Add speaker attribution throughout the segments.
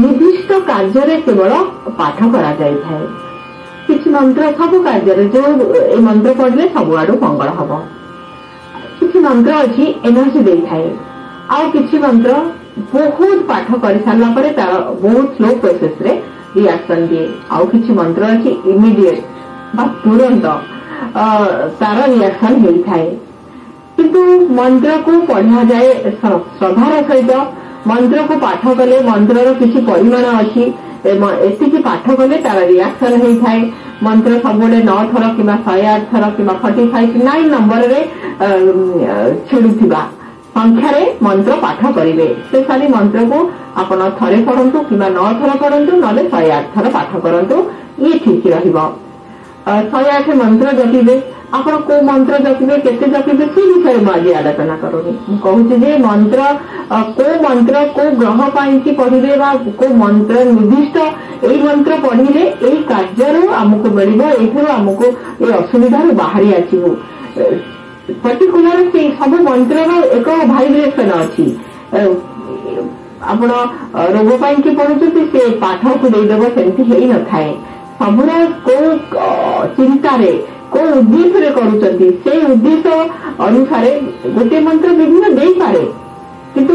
Speaker 1: ନିର୍ଦ୍ଦିଷ୍ଟ କାର୍ଯ୍ୟରେ କେବଳ ପାଠ କରାଯାଇଥାଏ। କିଛି ମନ୍ତ୍ର ସବୁ କାର୍ଯ୍ୟରେ, ଯୋଉ ଏଇ ମନ୍ତ୍ର ପଢିଲେ ସବୁଆଡୁ ମଙ୍ଗଳ ହବ। କିଛି ମନ୍ତ୍ର ଅଛି ଏନର୍ଜି ଦେଇଥାଏ, ଆଉ କିଛି ମନ୍ତ୍ର ବହୁତ ପାଠ କରିସାରିଲା ପରେ ତାର ବହୁତ ସ୍ଲୋ ପ୍ରୋସେସରେ ରିଆକ୍ସନ ଦିଏ, ଆଉ କିଛି ମନ୍ତ୍ର ଅଛି ଇମିଡିଏଟ ବା ତୁରନ୍ତ ତାର ରିଆକ୍ସନ ହେଇଥାଏ। କିନ୍ତୁ ମନ୍ତ୍ରକୁ ପଢାଯାଏ ଶ୍ରଦ୍ଧାର ସହିତ। ମନ୍ତ୍ରକୁ ପାଠ କଲେ ମନ୍ତ୍ରର କିଛି ପରିମାଣ ଅଛି, ଏତିକି ପାଠ କଲେ ତାର ରିଆକ୍ସନ ହେଇଥାଏ। ମନ୍ତ୍ର ସବୁବେଳେ 9 ଥର କିମ୍ବା 108 ଥର କିମ୍ବା 45 9 ନମ୍ବରରେ ଛିଡୁଥିବା ସଂଖ୍ୟାରେ ମନ୍ତ୍ର ପାଠ କରିବେ। ସ୍ପେଶାଲି ମନ୍ତ୍ରକୁ ଆପଣ ଥରେ ପଢନ୍ତୁ କିମ୍ବା 9 ଥର ପଢନ୍ତୁ, ନହେଲେ 108 ଥର ପାଠ କରନ୍ତୁ, ଇଏ ଠିକ ରହିବ। 108 ମନ୍ତ୍ର ଜପିବେ। ଆପଣ କୋଉ ମନ୍ତ୍ର ଜପିବେ, କେତେ ଜପିବେ, ସେ ବିଷୟରେ ମୁଁ ଆଜି ଆଲୋଚନା କରୁନି। ମୁଁ କହୁଛି ଯେ ମନ୍ତ୍ର କୋଉ ମନ୍ତ୍ର କୋଉ ଗ୍ରହ ପାଇଁକି ପଢିବେ ବା କୋଉ ମନ୍ତ୍ର ନିର୍ଦ୍ଦିଷ୍ଟ, ଏଇ ମନ୍ତ୍ର ପଢିଲେ ଏଇ କାର୍ଯ୍ୟରୁ ଆମକୁ ମିଳିବ, ଏଇଥିରୁ ଆମକୁ ଏଇ ଅସୁବିଧାରୁ ବାହାରି ଆସିବୁ। ପର୍ଟିକୁଲାର ସେଇ ସବୁ ମନ୍ତ୍ରର ଏକ ଭାଇବ୍ରେସନ ଅଛି। ଆପଣ ରୋଗ ପାଇଁକି ପଢୁଛନ୍ତି, ସେ ପାଠକୁ ଦେଇଦେବ, ସେମିତି ହେଇନଥାଏ। ସବୁର କୋଉ ଚିନ୍ତାରେ, କୋଉ ଉଦ୍ଦେଶ୍ୟରେ କରୁଛନ୍ତି, ସେଇ ଉଦ୍ଦେଶ୍ୟ ଅନୁସାରେ ଗୋଟିଏ ମନ୍ତ୍ର ବିଭିନ୍ନ ଦେଇପାରେ, କିନ୍ତୁ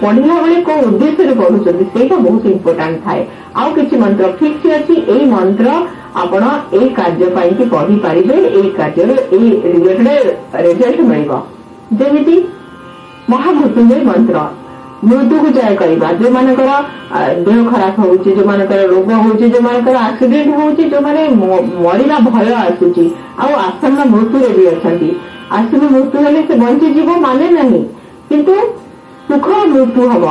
Speaker 1: ପଢିଲା ବେଳେ କୋଉ ଉଦ୍ଦେଶ୍ୟରେ ପଢୁଛନ୍ତି ସେଇଟା ବହୁତ ଇମ୍ପୋର୍ଟାଣ୍ଟ ଥାଏ। ଆଉ କିଛି ମନ୍ତ୍ର ଫିକ୍ସ ଅଛି, ଏଇ ମନ୍ତ୍ର ଆପଣ ଏଇ କାର୍ଯ୍ୟ ପାଇଁକି ପଢିପାରିବେ, ଏଇ କାର୍ଯ୍ୟର ଏଇ ରିଲେଟେଡ ରେଜଲ୍ଟ ମିଳିବ। ଯେମିତି ମହାମୃତ୍ୟୁଞ୍ଜୟ ମନ୍ତ୍ର, ମୃତ୍ୟୁକୁ ଜୟ କରିବା। ଯୋଉମାନଙ୍କର ଦେହ ଖରାପ ହଉଛି, ଯୋଉମାନଙ୍କର ରୋଗ ହଉଛି, ଯୋଉମାନଙ୍କର ଆକ୍ସିଡେଣ୍ଟ ହଉଛି, ଯୋଉମାନେ ମରିବା ଭୟ ଆସୁଛି ଆଉ ଆସନ୍ନ ମୃତ୍ୟୁରେ ବି ଅଛନ୍ତି। ଆସନ୍ନ ମୃତ୍ୟୁ ହେଲେ ସେ ବଞ୍ଚିଯିବ ମାନେ ନାହିଁ, କିନ୍ତୁ ସୁଖ ମୃତ୍ୟୁ ହବ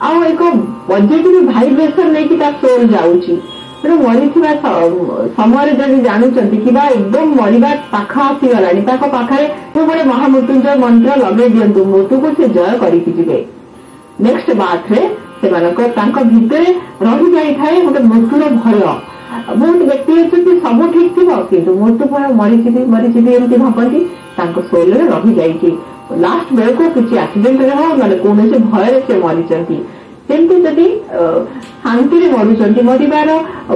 Speaker 1: ଆଉ ଏକ ପଜିଟିଭ ଭାଇବ୍ରେସନ ନେଇକି ତା ସୋଲ ଯାଉଛି। ତେଣୁ ମରିଥିବା ସମୟରେ ଯଦି ଜାଣୁଛନ୍ତି କିମ୍ବା ଏକଦମ ମରିବା ପାଖ ଆସିଗଲାଣି, ତାଙ୍କ ପାଖରେ ସବୁବେଳେ ମହାମୃତ୍ୟୁଞ୍ଜୟ ମନ୍ତ୍ର ଲଗେଇ ଦିଅନ୍ତୁ, ମୃତ୍ୟୁକୁ ସେ ଜୟ କରିକି ଯିବେ। ନେକ୍ସଟ ବାର୍ଥରେ ସେମାନଙ୍କ ତାଙ୍କ ଭିତରେ ରହିଯାଇଥାଏ ଗୋଟେ ମୃତ୍ୟୁର ଭୟ। ବହୁତ ବ୍ୟକ୍ତି ଅଛନ୍ତି ସବୁ ଠିକ ଥିବ, କିନ୍ତୁ ମୃତ୍ୟୁ ଭୟ, ମରିଯିବି ମରିଯିବି ଏମିତି ଭାବନ୍ତି, ତାଙ୍କ ସୋଲରେ ରହିଯାଇଛି। ଲାଷ୍ଟ ବେଳକୁ କିଛି ଆକ୍ସିଡେଣ୍ଟରେ ହଉ ନହେଲେ କୌଣସି ଭୟରେ ସେ ମରିଛନ୍ତି। ସେମିତି ଯଦି ଶାନ୍ତିରେ ମରୁଛନ୍ତି, ମରିବାର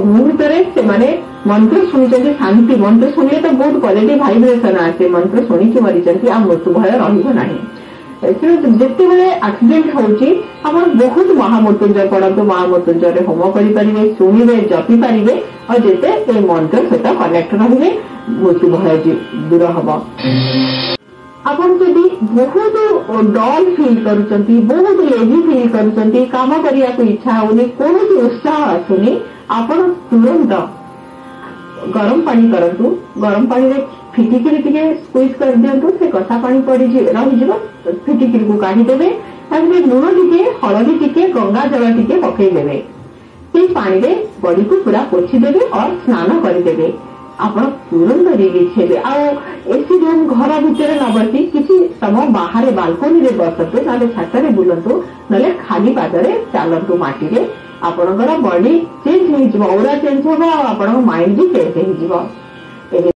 Speaker 1: ମୁହୂର୍ତ୍ତରେ ସେମାନେ ମନ୍ତ୍ର ଶୁଣୁଛନ୍ତି, ଶାନ୍ତି ମନ୍ତ୍ର ଶୁଣିଲେ ତ ବହୁତ ପଜିଟିଭ ଭାଇବ୍ରେସନ ଆସେ, ମନ୍ତ୍ର ଶୁଣିକି ମରିଛନ୍ତି, ଆଉ ମୃତ୍ୟୁ ଭୟ ରହିବ ନାହିଁ। ତେଣୁ ଯେତେବେଳେ ଆକ୍ସିଡେଣ୍ଟ ହଉଛି ଆପଣ ବହୁତ ମହାମୃତ୍ୟୁଞ୍ଜୟ ପଢନ୍ତୁ, ମହାମୃତ୍ୟୁଞ୍ଜୟରେ ହୋମ କରିପାରିବେ, ଶୁଣିବେ, ଜପି ପାରିବେ, ଆଉ ଯେତେ ଏଇ ମନ୍ତ୍ର ସହିତ କନେକ୍ଟ ରହିବେ ମୃତ୍ୟୁ ଭୟ ଦୂର ହବ। ଆପଣ ଯଦି ବହୁତ ଡଲ୍ ଫିଲ୍ କରୁଛନ୍ତି, ବହୁତ ଲେଜି ଫିଲ୍ କରୁଛନ୍ତି, କାମ କରିବାକୁ ଇଚ୍ଛା ହଉନି, କୌଣସି ଉତ୍ସାହ ଆସୁନି, ଆପଣ ତୁରନ୍ତ ଗରମ ପାଣି କରନ୍ତୁ। ଗରମ ପାଣିରେ ଫିଟିକିରି ଟିକେ ସ୍କୁଇଜ କରିଦିଅନ୍ତୁ, ସେ କଷା ପାଣି ପଡି ରହିଯିବ, ଫିଟିକିରିକୁ କାଢିଦେବେ, ତା ଦେହରେ ଲୁଣ ଟିକେ, ହଳଦୀ ଟିକେ, ଗଙ୍ଗା ଜଳ ଟିକେ ପକେଇଦେବେ, ସେଇ ପାଣିରେ ବଡିକୁ ପୁରା ପୋଛିଦେବେ और ସ୍ନାନ କରିଦେବେ, ଆପଣ ତୁରନ୍ତ ରିଲିଜ ହେବେ। ଆଉ ଏସି ରୁମ୍ ଘର ଭିତରେ ନ ବସି କିଛି ସମୟ ବାହାରେ ବାଲକୋନିରେ ବସନ୍ତୁ, ନହେଲେ ଛାତରେ ବୁଲନ୍ତୁ, ନହେଲେ ଖାଲି ପାଦରେ ଚାଲନ୍ତୁ ମାଟିରେ, ଆପଣଙ୍କର ବଡି ଚେଞ୍ଜ ହେଇଯିବ, ଔରା ଚେଞ୍ଜ ହବ ଆଉ ଆପଣଙ୍କ ମାଇଣ୍ଡ ବି ଚେଞ୍ଜ ହେଇଯିବ।